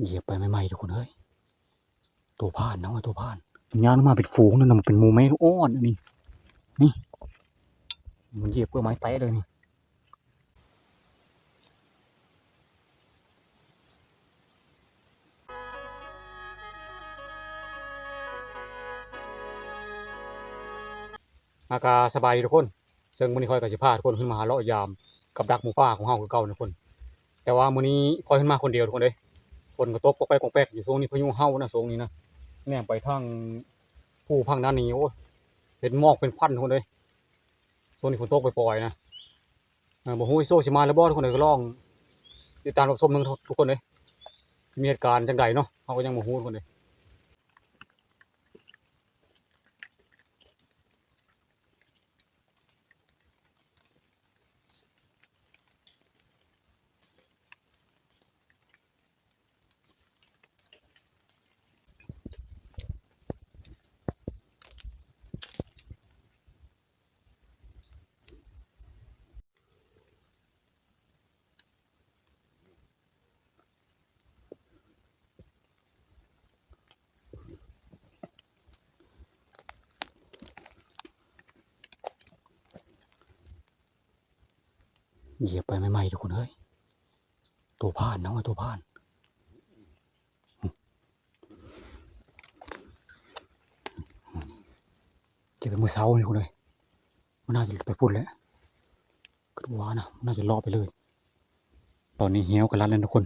ຢຽບໄປໃໝ່ໆ ທຸກຄົນເອີຍ. ໂຕພານນະ ໂຕພານ ມັນຍ່າງມາເປັນຝູງນັ້ນນະ ມັນເປັນໝູແມ່ລູກອ່ອນອັນນີ້ ນີ້ ມັນຢຽບເກືອບໄມ້ແຕະເລີຍນີ້. ອາ ກະສະບາຍດີທຸກຄົນ. ເຊິ່ງມື້ນີ້ຂ້ອຍກໍຊິພາທຸກຄົນຂຶ້ນມາເລາະຢາມກັບດັກໝູປ່າຂອງເຮົາຄືເກົ່າທຸກຄົນ. ແຕ່ວ່າມື້ນີ້ຂ້ອຍຂຶ້ນມາຄົນດຽວທຸກຄົນເອີຍ. ຝົນກໍຕົກປອກແປກປອກແປກຢູ່. ຊ່ວງນີ້ພາຍຸເຮົານະ ຊ່ວງນີ້ນະ. ແນມໄປທາງພູຝັ່ງດ້ານນີ້ ໂອ້ຍ ເຫັນໝອກເປັນຄວັນທຸກຄົນເອີຍ. ຊ່ວງນີ້ຝົນຕົກປອຍໆນະ. ເອີ ບໍ່ຮູ້ໂຊຊິມາຫຼືບໍ່ທຸກຄົນເອີຍ. ກໍລອງຕິດຕາມຮັບຊົມເບິ່ງທຸກຄົນເອີຍ. ຊິມີເຫດການຈັ່ງໃດເນາະ ເຮົາກໍຍັງບໍ່ຮູ້ທຸກຄົນເອີຍ. ຢຽບໄປໃໝ່ໆ ທຸກຄົນເອີຍ. ໂຕພານນະ ໂຕພານ ເກັບໄປມື້ເຊົ້ານີ້ພຸ້ນເລີຍ. ມັນໜ້າຈະໄປພຸ້ນແຫຼະ ຄິດວ່ານະ ມັນໜ້າຈະເລາະໄປເລີຍ. ຕອນນີ້ແຮ້ວກໍລັດແລ້ວທຸກຄົນ.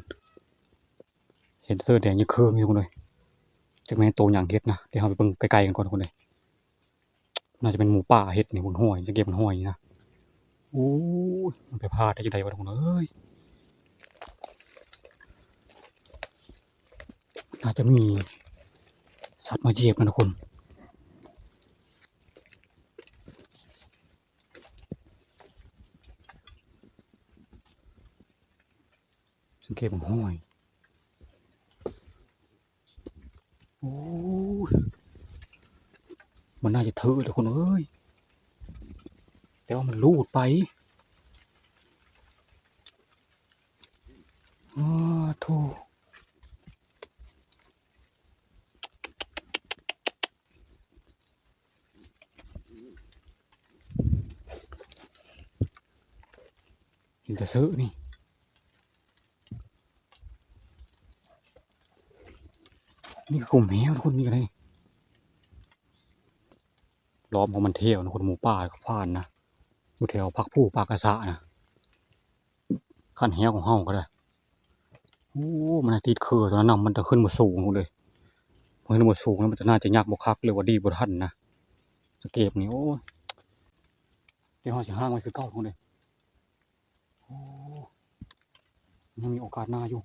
ເຫັນເສື້ອແດງຍັງເຄີງຢູ່ເລີຍ. ຈັກແມ່ນໂຕຫຍັງເຮັດນະ. ດຽວເຮົາໄປເບິ່ງໃກ້ໆກັນກ່ອນທຸກຄົນເອີຍ. ໜ້າຈະເປັນໝູປ່າເຮັດນີ້ ເບິ່ງຫ້ອຍ ສັງເກດເບິ່ງຫ້ອຍນີ້ນະ. ໂອ້ຍ ມັນໄປພາດໄດ້ຈັ່ງໃດວະທຸກຄົນເອີຍ. ໜ້າຈະມີສັດມາຢຽບນະທຸກຄົນ. ສັງເກດເບິ່ງຫ້ອຍ. ໂອ້ຍ ມັນໜ້າຈະຖືກທຸກຄົນເອີຍ ແຕ່ວ່າມັນລູດໄປ. ອ້າໂທ້ ເຫັນແຕ່ເຊາະນີ້. ນີ້ກໍກົມແຮ້ວທຸກຄົນ ນີ້ກໍໄດ້ ລ້ອມຂອງມັນແຖວນະ ຄົນໝູປ່າກໍຜ່ານນະ ຢູ່ແຖວພັກຜູ້ປາກກະສະນະ. ຄັນແຮ້ວຂອງເຮົາກໍໄດ້. ໂອ້ ມັນຕິດເຄືອຕົວນັ້ນນຳ ມັນຈະຂຶ້ນມາສູງພຸ້ນເດ້. ມັນຂຶ້ນມາສູງແລ້ວ ມັນຈະໜ້າຈະຍັກບໍ່ຄັກ ຫຼືວ່າດີດບໍ່ທັນນະ ສະເກັບນີ້. ໂອ້ຍ ດຽວເຮົາຊິຫ້າງໄວ້ຄືເກົ່າພຸ້ນເດ້. ໂອ້ ຍັງມີໂອກາດໜ້າຢູ່.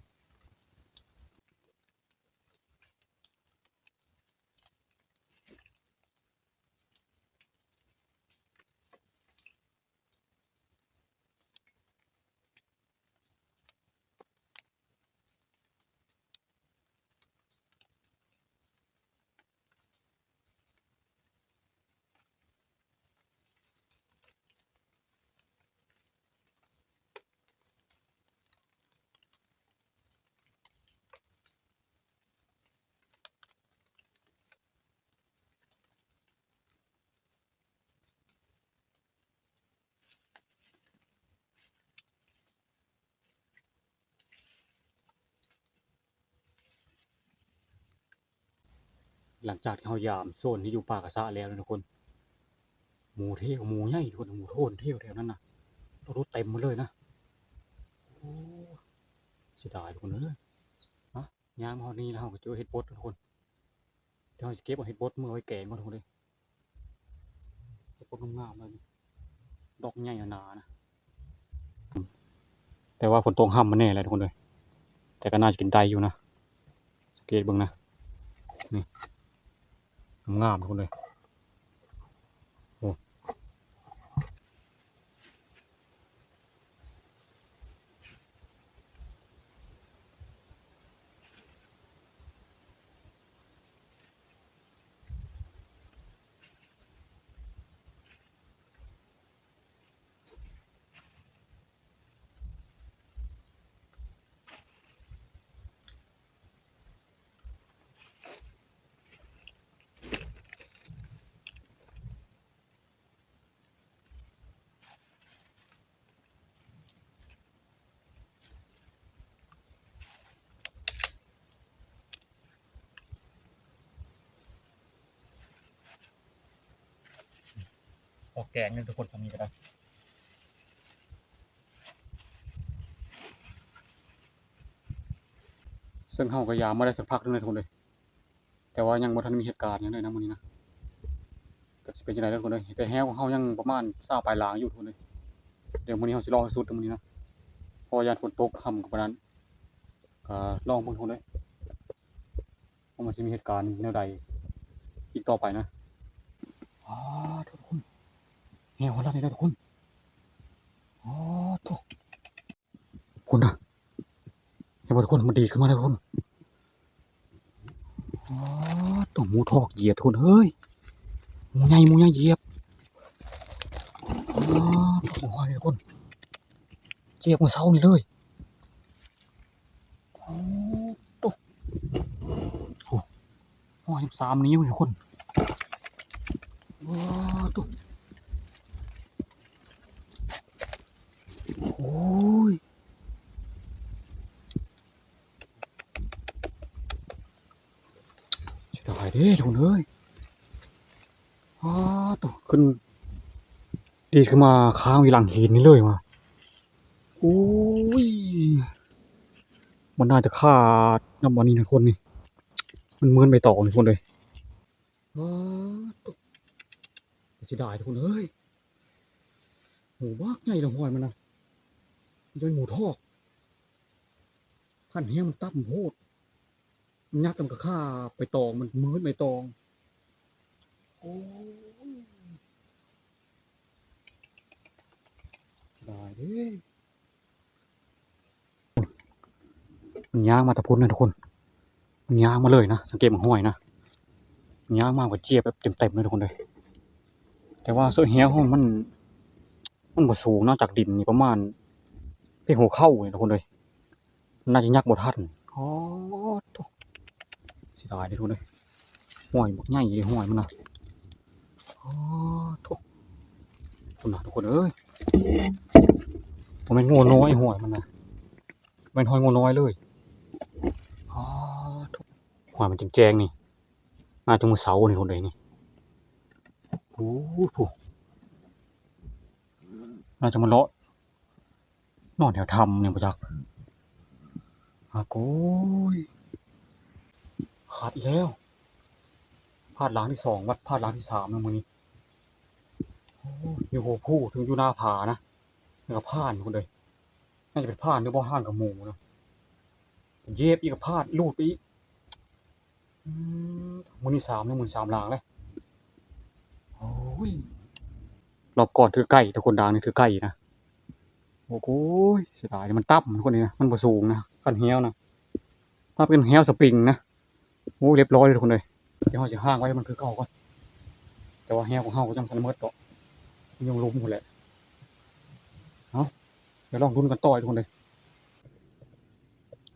ຫຼັງຈາກທີ່ເຮົາຢາມໂຊນທີ່ຢູ່ປ່າກະສະແລ້ວນະທຸກຄົນ ໝູເທວ ໝູໃຫຍ່ທຸກຄົນ ໝູໂທນເທວແຖວນັ້ນນະ ໂອ້ໂຫ ເຕັມໝົດເລີຍນະ. ໂອ້ ເສຍດາຍທຸກຄົນເອີຍ. ມາ ຍ່າງມາຮອດນີ້ແລ້ວ ເຮົາກໍເຈີເຫັດບົດທຸກຄົນ. ດຽວເຮົາຊິເກັບເອົາເຫັດບົດເມືອໄວ້ແກງກ່ອນທຸກຄົນເອີຍ. ເຫັດບົດງາມໆເລີຍນີ້ ດອກໃຫຍ່ໜາໆນະ. ແຕ່ວ່າຝົນຕົກຮ່ຳມາແດ່ແຫຼະທຸກຄົນເອີຍ ແຕ່ກໍໜ້າຈະກິນໄດ້ຢູ່ນະ. ສັງເກດເບິ່ງນະ ນີ້ ງາມໆທຸກຄົນເອີຍ. ໂອ້. ໂ ແກງເດ້ທຸກຄົນ ຊຳນີ້ກໍໄດ້. ເຊິ່ງເຮົາກໍຢາມມາໄດ້ສັກພັກໜຶ່ງແລ້ວທຸກຄົນເອີຍ ແຕ່ວ່າຍັງບໍ່ທັນມີເຫດການຫຍັງເລີຍນະມື້ນີ້ນະ. ກໍຊິເປັນຈັ່ງໃດເດີທຸກຄົນເອີຍ ແຕ່ແຮ້ວຂອງເຮົາຍັງປະມານຊາວປາຍຫຼາງຢູ່ທຸກຄົນເອີຍ. ດຽວມື້ນີ້ເຮົາຊິລອງໃຫ້ສຸດເດີມື້ນີ້ນະ ເພາະວ່າຢ້ານຝົນຕົກຄ່ຳກັບປານນັ້ນ. ກໍລອງເບິ່ງທຸກຄົນເອີຍ ວ່າມັນຊິມີເຫດການແນວໃດອີກຕໍ່ໄປນະ. ອ້າ ທຸກຄົນ ແຮ້ວຮອດລັດນີ້ແລ້ວທຸກຄົນ. ອ້າ ທຸກຄົນນະ ເຫັນບໍ່ທຸກຄົນ ມັນດີດຂຶ້ນມາແລ້ວທຸກຄົນ. ອ້າ ຕົວໝູທອກຢຽບທຸກຄົນເອີຍ ໝູໃຫຍ່ ໝູໃຫຍ່ຢຽບ. ອ້າ ໂອ້ຍ ທຸກຄົນ ຢຽບມື້ເຊົ້ານີ້ເລີຍ. ໂອ້ ໂຕ ໂອ້ ຮ້ອຍສິບສາມນິ້ວນີ້ທຸກຄົນ. ວ້າ ໂຕ ໂອ້ຍ ເສຍດາຍເດ້ທຸກຄົນເອີຍ. ອ້າ ໂຕ ຂຶ້ນ ດີດຂຶ້ນມາຄ້າງຢູ່ຫຼັງຫີນນີ້ເລີຍວ່າ. ໂອ້ຍ ມັນໜ້າຈະຂາດນຳອັນນີ້ນະຄົນນີ້ ມັນເໝືອນໃບຕອງນີ້ຄົນເອີຍ. ອ້າ ໂຕ ເສຍດາຍທຸກຄົນເອີຍ ໝູບັກໃຫຍ່ເລີຍຫ້ອຍມັນນະ ມັນຈະເປັນໝູທອກ ຄັນແຮ້ວມັນຕ່ຳໂພດ. ມັນຍັດ ແລ້ວມັນກໍຄາບໃບຕອງ ມັນມືດໃບຕອງ. ໂອ້ຍ ເສຍດາຍເດ້. ມັນຍ່າງມາແຕ່ພຸ້ນນະທຸກຄົນ ມັນຍ່າງມາເລີຍນະ ສັງເກດບັກຫ້ອຍນະ ມັນຍ່າງມາກໍຈຽບແບບເຕັມໆເລີຍທຸກຄົນເອີຍ. ແຕ່ວ່າເສື້ອແຮ້ວຂອງມັນ ມັນບໍ່ສູງນະ ຈາກດິນນີ້ປະມານພຽງຫົວເຂົ່ານີ້ທຸກຄົນເອີຍ. ໜ້າຈະຍັກບໍ່ທັນ. ໂອ້ ໂຕ ເສຍດາຍເດ້ທຸກຄົນເອີຍ ຫ້ອຍບັກໃຫຍ່ເດ້ຫ້ອຍມັນນະ. ໂອ້ ໂຕ ພຸ້ນນະທຸກຄົນເອີຍ ບໍ່ແມ່ນງົວນ້ອຍຫ້ອຍມັນນະ ແມ່ນຫ້ອຍງົວນ້ອຍເລີຍ. ໂອ້ ໂຕ ຫ້ອຍມັນແຈ້ງໆນີ້ ໜ້າຈະມື້ເຊົ້ານີ້ທຸກຄົນເອີຍນີ້. ໂອ້ ໂຕ ໜ້າຈະມາເລາະ ນອນແຖວຖ້ຳນີ້ບໍ່ຈັກ. ອາ ໂກຍ ຂາດອີກແລ້ວ ພາດຫຼັງທີສອງ ວັດພາດຫຼັງທີສາມແລ້ວມື້ນີ້. ໂອ້ ຢູ່ຫົວພູເຖິງຢູ່ໜ້າຜານະ ແລ້ວກໍຜ່ານພຸ້ນເດ້. ໜ້າຈະເປັນຜ່ານຫຼືບໍ່ ຜ່ານກັບໝູນະ ຢຽບອີກກໍພາດ ລູດໄປອີກ. ອືມ ມື້ນີ້ສາມ ມື້ນີ້ສາມຫຼາງແລ້ວ. ໂອ້ຍ ລອບກ່ອນຖືໄກ່ ແຕ່ຄົນດາງນີ້ຖືໄກ່ນະ. ໂອ້ໂກຍ ເສຍດາຍ ມັນຕ່ຳທຸກຄົນເອີຍນະ ມັນບໍ່ສູງນະ ຄັນແຮ້ວນະ ຖ້າເປັນແຮ້ວສະປຣິງນະ. ໂອ້ ລຽບຮ້ອຍເລີຍທຸກຄົນເອີຍ. ດຽວເຮົາຊິຫ້າງໄວ້ໃຫ້ມັນຄືເກົ່າກ່ອນ ແຕ່ວ່າແຮ້ວຂອງເຮົາກໍຍັງບໍ່ທັນໝົດດອກ ມັນຍັງລຸ່ມພຸ້ນແຫຼະ. ເອົາ ດຽວລອງລຸ້ນກັນຕໍ່ທຸກຄົນເອີຍ.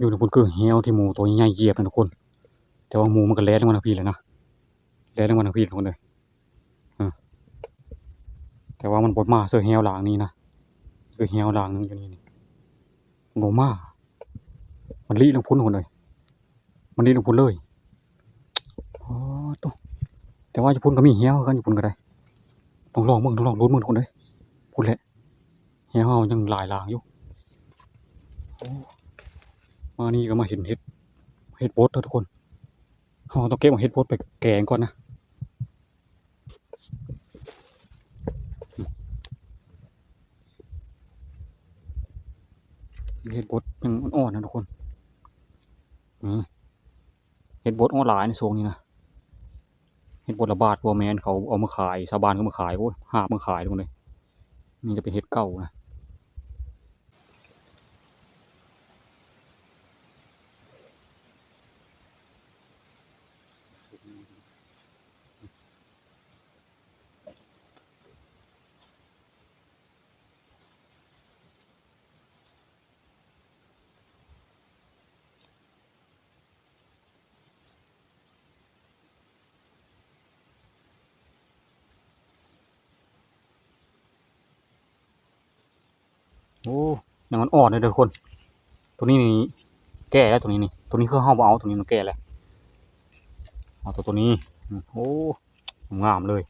ຢູ່ໃນພຸ້ນຄືແຮ້ວທີ່ໝູຕົວໃຫຍ່ຢຽບນະທຸກຄົນ ແຕ່ວ່າໝູມັນກໍແລ່ນລົງມາທາງພີ້ແລ້ວນະ ແລ່ນລົງມາທາງພີ້ທຸກຄົນເອີຍ. ເອີ ແຕ່ວ່າມັນບໍ່ມາເຊິ່ງແຮ້ວຫຼາງນີ້ນະ ຄືແຮ້ວຫຼາງໜຶ່ງຢູ່ນີ້ນີ້ ມັນບໍ່ມາ ມັນລີ້ລົງພຸ້ນທຸກຄົນເອີຍ ມັນລີ້ລົງພຸ້ນເລີຍ. ອໍ ໂຕ ແຕ່ວ່າຢູ່ພຸ້ນກໍມີແຮ້ວຄືກັນ ຢູ່ພຸ້ນກໍໄດ້ ຕ້ອງລອງເບິ່ງ ຕ້ອງລອງລຸ້ນເບິ່ງທຸກຄົນເອີຍ. ພຸ້ນແຫຼະ ແຮ້ວເຮົາຍັງຫຼາຍຫຼາງຢູ່. ໂອ້ ມານີ້ກໍມາເຫັນເຫັດ ເຫັດບົດເດີທຸກຄົນ ເຮົາຕ້ອງເກັບເອົາເຫັດບົດໄປແກງກ່ອນນະ. ເຫັດບົດຍັງອ່ອນໆນະທຸກຄົນ. ອືມ ເຫັດບົດອອກຫຼາຍໃນຊ່ວງນີ້ນະ ເຫັດບົດລະບາດ ບໍ່ແມ່ນເຂົາເອົາມາຂາຍ ຊາວບ້ານເຂົາມາຂາຍ ໂອ້ຍ ຫາບມາຂາຍທຸກຄົນເອີຍ. ນີ້ຈະເປັນເຫັດເກົ່ານະ. ໂອ້ ຍັງອ່ອນໆເດີທຸກຄົນ. ໂຕນີ້ນີ້ແກ່ແລ້ວ ໂຕນີ້ນີ້ ໂຕນີ້ຄືເຮົາບໍ່ເອົາ ໂຕນີ້ມັນແກ່ແລ້ວ. ເອົາໂຕ ໂຕນີ້ ໂອ້ ງາມເລີຍ.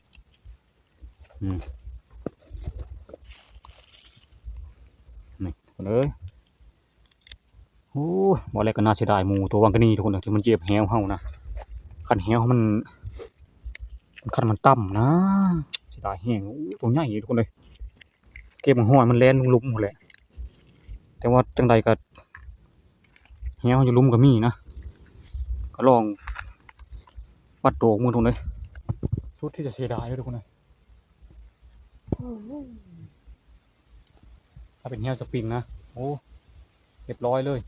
ອືມ ເອີຍ. ໂອ້ຍ ເວົ້າແລ້ວກໍໜ້າເສຍດາຍໝູຕົວຫວ່າງກະນີ້ທຸກຄົນ ທີ່ມັນຢຽບແຮ້ວເຮົານະ. ຄັນແຮ້ວມັນ ຄັນມັນຕ່ຳນະ ເສຍດາຍແຮງ. ໂອ້ ຕົວໃຫຍ່ທຸກຄົນເອີຍ. ເກັບຫອຍມັນແລ່ນລົງຫຼຸມພຸ້ນແຫຼະ ແຕ່ວ່າຈັ່ງໃດກໍແຮ້ວຢູ່ຫຼຸມກໍມີນະ. ກໍລອງວັດໂຕເບິ່ງທຸກຄົນເອີຍ. ສຸດທີ່ຈະເສຍດາຍເລີຍທຸກຄົນເອີຍ. ຖ້າເປັນແຮ້ວສະປຣິງນະ ໂອ້ ຮຽບຮ້ອຍເລີຍ.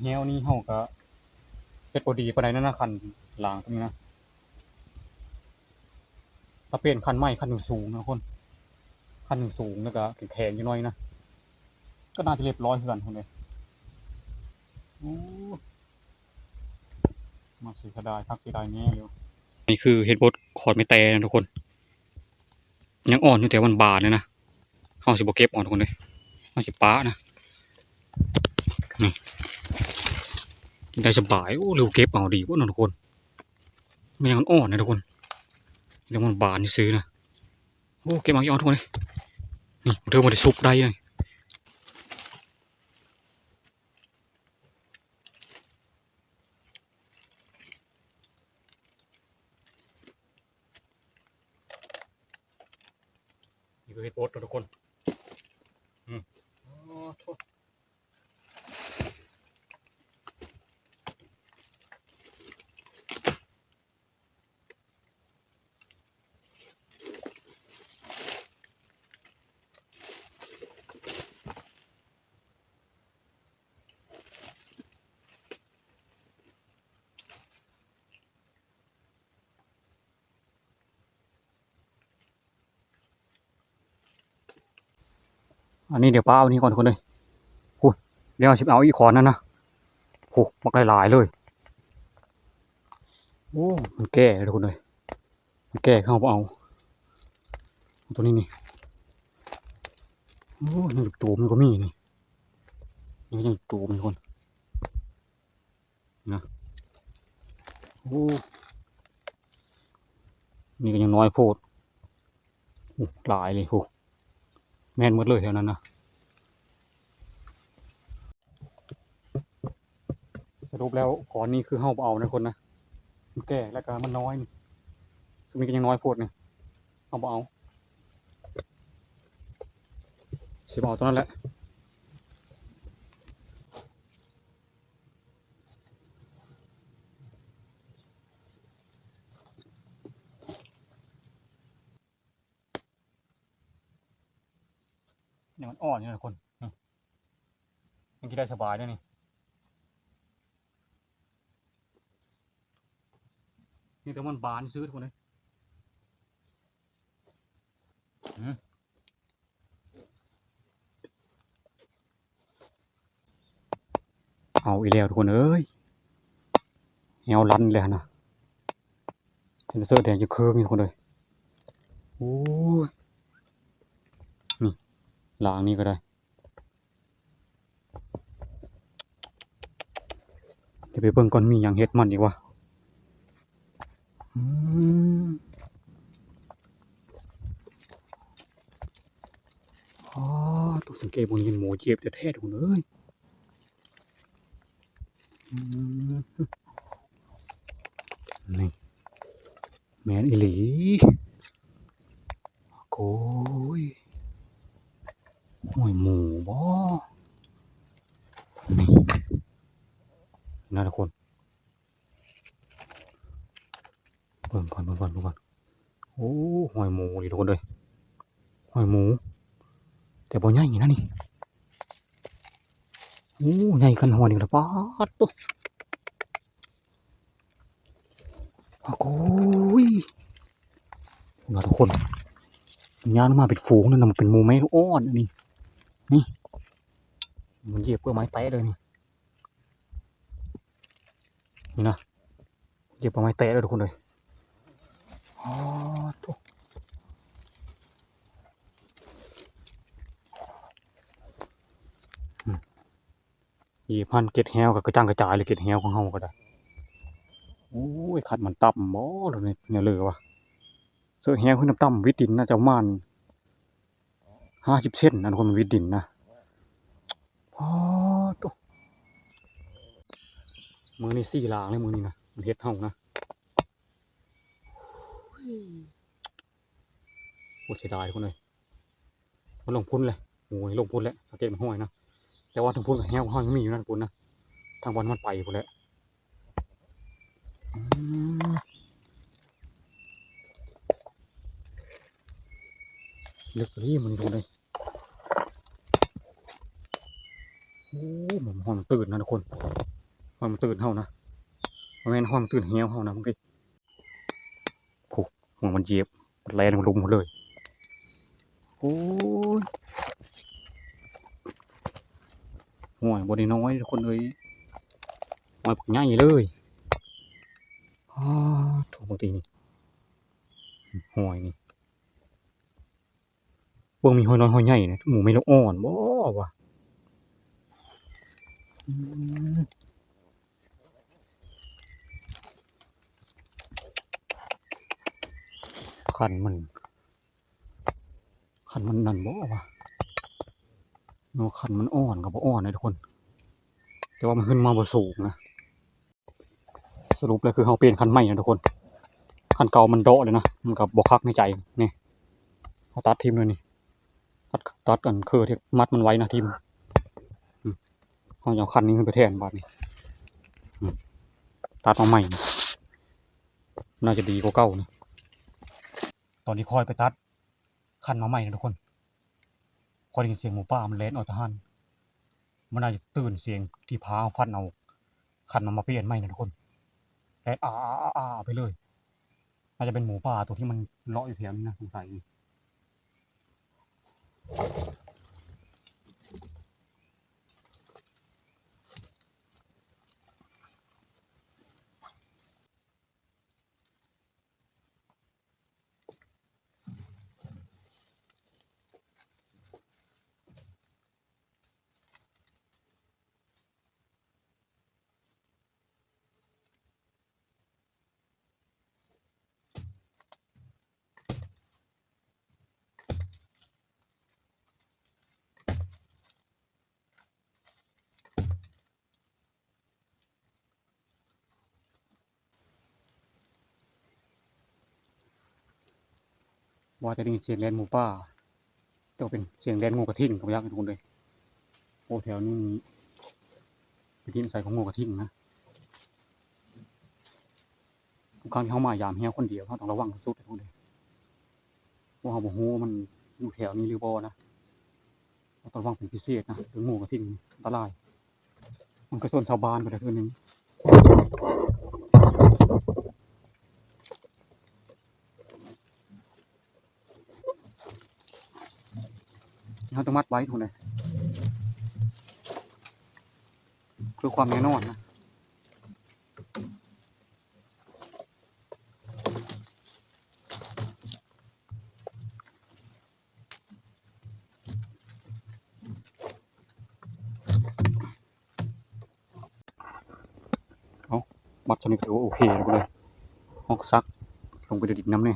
ແຮ້ວນີ້ເຮົາກໍເຮັດບໍ່ດີປານໃດນະ ຄັນລ້າງຕົງນີ້ນະ. ຖ້າເປັນຄັນໃໝ່ ຄັນສູງໆນະຄົນ ຄັນສູງໆ ແລ້ວກໍແຂງໆ ຈັກໜ້ອຍນະ ກໍໜ້າຈະຮຽບຮ້ອຍຄືກັນພຸ້ນເດ້. ໂອ້ ມາເສຍດາຍຄັກເສຍດາຍແນ່ຢູ່. ນີ້ຄືເຫັດບົດຂອນໄມ້ແຕນະທຸກຄົນ ຍັງອ່ອນຢູ່ ແຕ່ວ່າມັນບານແລ້ວນະ. ເຮົາຊິບໍ່ເກັບເອົາທຸກຄົນເອີຍ ເຮົາຊິປະນະ. ນີ້ ກິນໄດ້ສະບາຍ. ໂອ້ ຫຼືເກັບເອົາດີບໍ່ເນາະທຸກຄົນ ມັນຍັງອ່ອນນະທຸກຄົນ ແຕ່ວ່າມັນບານຊື່ໆນະ. ໂອ້ ເກັບເອົາ ເກັບເອົາທຸກຄົນເອີຍ. ນີ້ ເທີບໍ່ໄດ້ສຸກໄດ້ນະ. ນີ້ຄືເຫັດບົດເນາະທຸກຄົນ. ອືມ ໂອ້ໂຫ. ອັນນີ້ດຽວປ້າເອົານີ້ກ່ອນທຸກຄົນເອີຍ. ພຸ້ນ ດຽວເຮົາຊິເອົາອີກຂອນນັ້ນນະ. ໂອ້ ບັກຫຼາຍໆເລີຍ. ໂອ້ ມັນແກ່ແລ້ວທຸກຄົນເອີຍ ມັນແກ່ເຮົາບໍ່ເອົາ. ເອົາຕົວນີ້ນີ້. ໂອ້ ຍັງຢູ່ໂຕມັນກໍມີນີ້ ນີ້ຍັງຢູ່ໂຕມັນທຸກຄົນ. ນະ ໂອ້ ນີ້ກໍຍັງນ້ອຍໂພດ. ໂອ້ ຫຼາຍເລີຍ ໂອ້ ແມ່ນໝົດເລີຍແຖວນັ້ນນະ. ສະຫຼຸບແລ້ວ ຂອນນີ້ຄືເຮົາບໍ່ເອົານະຄົນນະ ມັນແກ່ ແລ້ວກໍມັນນ້ອຍນີ້. ຊຸມນີ້ກໍຍັງນ້ອຍໂພດນີ້ ເຮົາບໍ່ເອົາ. ຊິເອົາຕົວນັ້ນແຫຼະ. ນີ້ມັນອ່ອນຢູ່ນະທຸກຄົນ ນີ້ ຍັງກິນໄດ້ສະບາຍເດ້ນີ້. ນີ້ແຕ່ມັນບານຊື່ທຸກຄົນເອີຍ. ອືມ ເອົາອີກແລ້ວທຸກຄົນເອີຍ ແຮ້ວລັນແລ້ວຫັ້ນນະ. ເຫັນເສີດແດງຈະເຄີງນີ້ທຸກຄົນເອີຍ. ໂອ້ຍ ນີ້ ລ້າງນີ້ກໍໄດ້. ດຽວໄປເບິ່ງກ່ອນ ມີຫຍັງເຮັດມັນອີກວະ. ອືມ ອໍ ຕົກສັງເກດເບິ່ງ ເຫັນໝູຢຽບແທ້ໆ ທຸກຄົນເອີຍ. ອືມ ນີ້ ແມ່ນອີ່ຫຼີ. ໂອ້ຍ ຫ້ອຍໝູບໍ? ນີ້ນະທຸກຄົນ ເບິ່ງກ່ອນ ເບິ່ງກ່ອນ ເບິ່ງກ່ອນ. ໂອ້ ຫ້ອຍໝູນີ້ທຸກຄົນເອີຍ ຫ້ອຍໝູ ແຕ່ບໍ່ໃຫຍ່ນະນີ້. ໂອ້ ໃຫຍ່ຄັນຫ້ອຍນີ້ລະ ປາດໂທ້. ໂອ້ຍ ນະທຸກຄົນ ຍ່າງມາເປັນຝູງນັ້ນນະ ເປັນໝູໄມ້ລູກອ່ອນອັນນີ້ ນີ້ ມັນຢຽບເປືອກໄມ້ແຕະເລີຍນີ້ ນີ້ນະ ຢຽບເປືອກໄມ້ແຕະເລີຍທຸກຄົນເອີຍ. ອໍ ໂທ້ ອືມ ອີ່ພັນເກັດແຮ້ວກໍກະຈັງກະຈາຍເລີຍ ເກັດແຮ້ວຂອງເຮົາກໍໄດ້. ໂອ້ຍ ຄັນມັນຕ່ຳບໍ ຫຼືແນວເລີວະ ເສີແຮ້ວຂຶ້ນຕ່ຳໆ ວິດດິນໜ້າຈະປະມານຫ້າສິບເຊັນນະ ຄົນມັນວິດດິນນະ. ອໍ ໂຕ ມື້ນີ້ສີ່ຫຼາງເລີຍມື້ນີ້ນະ ມັນເຮັດເຮົານະ. ໂອ້ ເສຍດາຍທຸກຄົນເອີຍ ມັນລົງພຸ້ນແຫຼະ ໂອ້ຍ ລົງພຸ້ນແຫຼະ ສັງເກດມັນຫ້ອຍນະ. ແຕ່ວ່າທາງພຸ້ນກໍແຮ້ວເຮົາຍັງມີຢູ່ນັ້ນພຸ້ນນະ ທາງບ່ອນມັນໄປພຸ້ນແຫຼະ. ອືມ ເລິກອີ່ຫຼີມັນຢູ່ເລີຍ. ໂອ້ ມັນຫ້ອຍມັນຕື້ນນະທຸກຄົນ ຫ້ອຍມັນຕື້ນເຮົານະ ບໍ່ແມ່ນຫ້ອຍມັນຕື້ນແຮ້ວເຮົານະ ເບິ່ງຕິ. ໂອ້ ຫົວມັນຢຽບ ມັນແລ່ນລົງພຸ້ນເລີຍ. ໂອ້ຍ ຫ້ອຍບໍ່ໄດ້ນ້ອຍທຸກຄົນເອີຍ ຫ້ອຍບັກໃຫຍ່ເລີຍ. ອ້າ ໂທ້ ເບິ່ງຕິນີ້ ຫ້ອຍນີ້ ເບິ່ງມີຫ້ອຍນ້ອຍຫ້ອຍໃຫຍ່ນະ ໝູແມ່ລູກອ່ອນບໍ່ວະ? ອືມ ຄັນມັນ ຄັນມັນນັ້ນບໍ່ວະ ເນາະ ຄັນມັນອ່ອນກໍບໍ່ອ່ອນເດ້ທຸກຄົນ ແຕ່ວ່າມັນຂຶ້ນມາບໍ່ສູງນະ. ສະຫຼຸບແລ້ວຄືເຮົາປ່ຽນຄັນໃໝ່ນະທຸກຄົນ ຄັນເກົ່າມັນເດາະເລີຍນະ ມັນກໍບໍ່ຄັກໃນໃຈ. ນີ້ ເຮົາຕັດຖິ້ມເລີຍນີ້ ຕັດ ຕັດອັນເຄືທີ່ມັດມັນໄວ້ນະ ຖິ້ມ. ອືມ ເຮົາຈະເອົາຄັນນີ້ຂຶ້ນໄປແທນບາດນີ້. ອືມ ຕັດມາໃໝ່ ໜ້າຈະດີກວ່າເກົ່ານະ. ຕອນທີ່ຂ້ອຍໄປຕັດຄັນມາໃໝ່ນະທຸກຄົນ ຂ້ອຍໄດ້ຍິນສຽງໝູປ່າມັນແລ່ນອອກຈາກຫັ້ນ ມັນໜ້າຈະຕື່ນສຽງທີ່ພາເຮົາຟັນເອົາຄັນມາ ມາປ່ຽນໃໝ່ນະທຸກຄົນ ແລ່ນອາໆໆໆໄປເລີຍ. ໜ້າຈະເປັນໝູປ່າຕົວທີ່ມັນເລາະຢູ່ແຖວນີ້ນະ ສົງໄສ. ວ່າແຕ່ໄດ້ຍິນສຽງແລ່ນໝູປ່າ ແຕ່ວ່າເປັນສຽງແລ່ນງູກະທິ່ງກໍບໍ່ຈັກທຸກຄົນເອີຍ. ໂອ້ ແຖວນີ້ເປັນທີ່ອາໄສຂອງງູກະທິ່ງນະ. ທຸກຄັ້ງທີ່ເຮົາມາຢາມແຮ້ວຄົນດຽວ ເຮົາຕ້ອງລະວັງທີ່ສຸດເລີຍທຸກຄົນເອີຍ ເພາະເຮົາບໍ່ຮູ້ວ່າມັນຢູ່ແຖວນີ້ຫຼືບໍ່ນະ. ເຮົາຕ້ອງລະວັງເປັນພິເສດນະ ເລື່ອງງູກະທິ່ງນີ້ອັນຕະລາຍ. ມັນກໍຊົນຊາວບ້ານໄປແລ້ວເທື່ອໜຶ່ງ. ເຮົາຕ້ອງມັດໄວ້ພຸ້ນເດ້ ເພື່ອຄວາມແນ່ນອນນະ. ເອົາ ມັດສ່ຳນີ້ກໍຖືວ່າໂອເຄແລ້ວເລີຍ. ເຮົາກໍຊັກລົງໄປດິນນຳແດ່.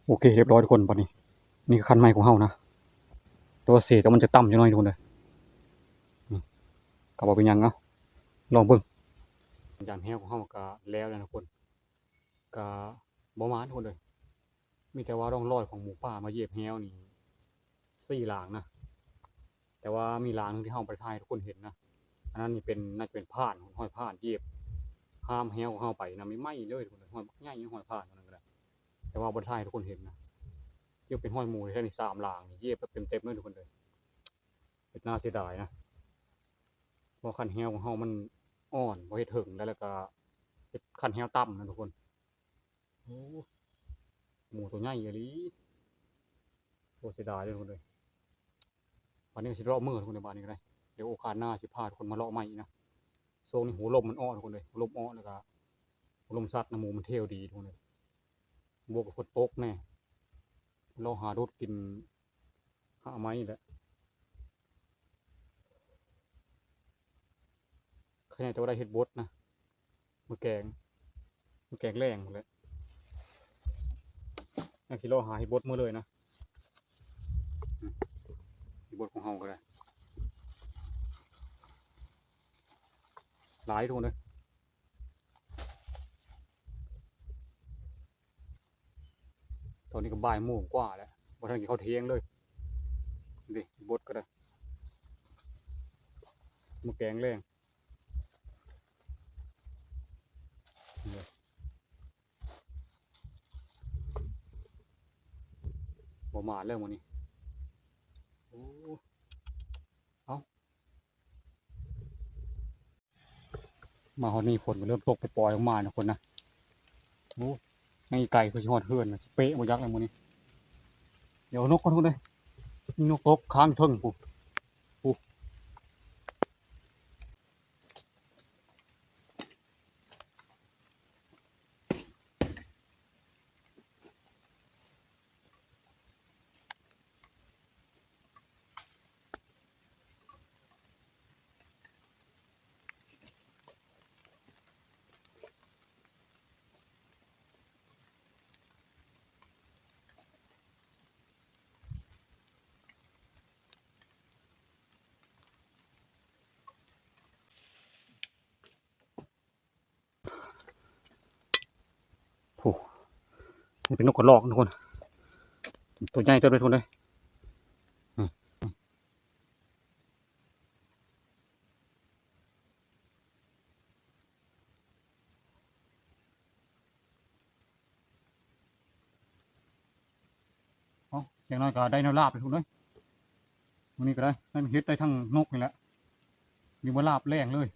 ໂອເຄ ຮຽບຮ້ອຍທຸກຄົນ. ບາດນີ້ ນີ້ຄືຄັນໃໝ່ຂອງເຮົານະ ແຕ່ວ່າເສດມັນຈະຕ່ຳຈັກໜ້ອຍທຸກຄົນເດີ. ອືມ ກໍບໍ່ເປັນຫຍັງ ເອົາ ລອງເບິ່ງ. ຢາມແຮ້ວຂອງເຮົາກໍແລ້ວແລ້ວນະທຸກຄົນ ກະບໍ່ມານທຸກຄົນເອີຍ. ມີແຕ່ວ່າຮ່ອງຮອຍຂອງໝູປ່າມາຢຽບແຮ້ວນີ້ສີ່ຫຼາງນະ, ແຕ່ວ່າມີຫຼາງໜຶ່ງທີ່ເຮົາບໍ່ໄດ້ຖ່າຍໃຫ້ທຸກຄົນເຫັນນະ. ອັນນັ້ນນີ້ເປັນ ໜ້າຈະເປັນຜ່ານ, ຮອຍຜ່ານຢຽບຫ້າມແຮ້ວຂອງເຮົາໄປນະ, ໃໝ່ໆເລີຍທຸກຄົນເອີຍ. ຮອຍບັກໃຫຍ່ ຮອຍຜ່ານຕົວນັ້ນກໍໄດ້, ແຕ່ວ່າບໍ່ໄດ້ຖ່າຍໃຫ້ທຸກຄົນເຫັນນະ. ຍັງເປັນຮອຍໝູແທ້ໆນີ້ ສາມຫຼາງນີ້ ຢຽບແບບເຕັມໆເລີຍທຸກຄົນເອີຍ. ເຮັດໜ້າເສຍດາຍນະ, ເພາະຄັນແຮ້ວຂອງເຮົາມັນອ່ອນ, ບໍ່ເຮັດເຖິງໄດ້ ແລ້ວກໍເຮັດຄັນແຮ້ວຕ່ຳນະທຸກຄົນ. ໂອ້ ໝູຕົວໃຫຍ່ອີ່ຫຼີ. ໂອ້ ເສຍດາຍເດີທຸກຄົນເອີຍ. ບາດນີ້ກໍຊິເລາະເມືອທຸກຄົນເອີຍ, ບາດນີ້ກໍໄດ້. ດຽວໂອກາດໜ້າຊິພາທຸກຄົນມາເລາະໃໝ່ອີກນະ. ຊ່ວງນີ້ຫົວລົມມັນເອາະທຸກຄົນເອີຍ, ຫົວລົມເອາະ ແລ້ວກໍ ລົມຊັດນຳໝູ່ມັນທ່ຽວດີທຸກຄົນເອີຍ. ບວກກັບຝົນຕົກແດ່ ເລາະຫາດູດກິນຮາກໄມ້ແຫຼະ. ໃຄແນ່ແຕ່ວ່າໄດ້ເຫັດບົດນະ ມາແກງ ມາແກງແລງພຸ້ນແຫຼະ. ຍັງຊິເລາະຫາເຫັດບົດມື້ເລີຍນະ. ເຫັດບົດຂອງເຮົາກໍໄດ້ຫຼາຍທຸກຄົນເອີຍ. ຕອນນີ້ກໍບ່າຍໂມງກວ່າແລ້ວ ບໍ່ທັນກິນເຂົ້າທ່ຽງເລີຍ. ນີ້ບົດກໍໄດ້ ມາແກງແລງ. ບໍ່ໝານແລ້ວມື້ນີ້. ໂອ້ ເອົ້າ ມາຮອດນີ້ຝົນກໍເລີ່ມຕົກປອຍໆລົງມານະຄົນນະ. ໂອ້ ໃນໄກຄືຊິຮອດເຮືອນນະ ຊິເປະບໍ່ຈັກແລ້ວມື້ນີ້. ດຽວນົກກ່ອນພຸ້ນເດ້ ມີນົກຕົກຄ້າງເທິງພຸ້ນ ພຸ້ນ. ໂອ້ ນີ້ເປັນນົກກະລອກທຸກຄົນ ຕົວໃຫຍ່ເຕີບເລີຍທຸກຄົນເອີຍ. ເອົາ ຢ່າງໜ້ອຍກໍໄດ້ແນວລາບເລີຍທຸກຄົນເອີຍ. ມື້ນີ້ກໍໄດ້ ໄດ້ເຫັດໄດ້ທັງນົກນີ້ແຫຼະ ມີບໍ່ລາບແລງເລີຍ.